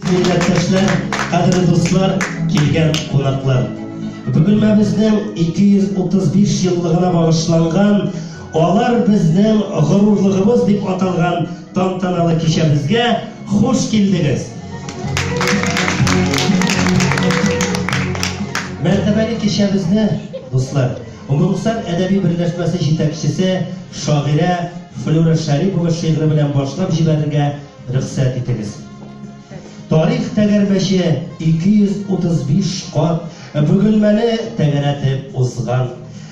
Милләттәшләр, кадерле дуслар, килгән кунаклар. Бөгелмәбезнең 235 еллыгына багышланган Алар безнең горурлыгыбыз дип аталган тантаналы кичәбезгә хуш килдегез. Мәртәбәле кичәбезне, дуслар, Моңсар әдәби берләшмәсе җитәкчесе, шагыйрә Флюра Шәрипова шигыре белән башлап җибәрергә рөхсәт итегез. Тарих тәгәрмәче 235 кат Бөгелмәне тәгәрәтеп узган.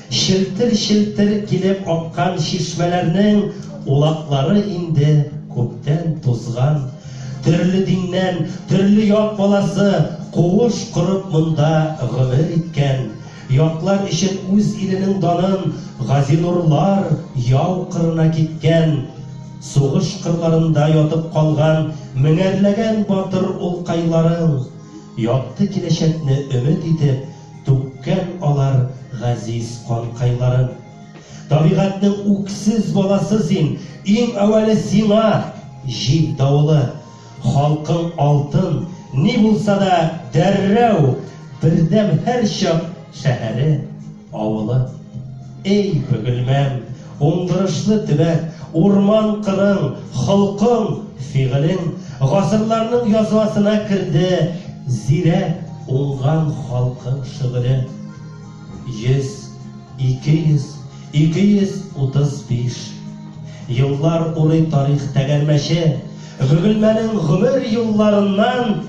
Челтер-челтер килеп аккан чишмәләрнең улаклары инде күптән тузган. Төрле диннән, төрле як баласы куыш корып монда гомер иткән. Яклар өчен үз иленең данын Газинурлар яу кырына киткән. Сугыш кырларында ятып калган меңәрләгән батыр улкайларың, якты киләчәкне өмет итеп түккән алар газиз канкайларын. Табигатьнең үксез баласы син, иң әүвәле сиңа, җил давылы. Халкың алтын, ни булса да, дәррәү, бердәм һәрчак шәһәре, авылы. Эй, Бөгелмәм, уңдырышлы төбәк, урман-кырың, холкың, фигылең гасырларның язмасына керде, зирәк, уңган халкың шөгыле. 100, 200, 235. Еллар урый тарих тәгәрмәче, Бөгелмәнең гомер юлларыннан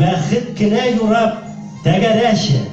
бәхет кенә юрап тәгәрәче!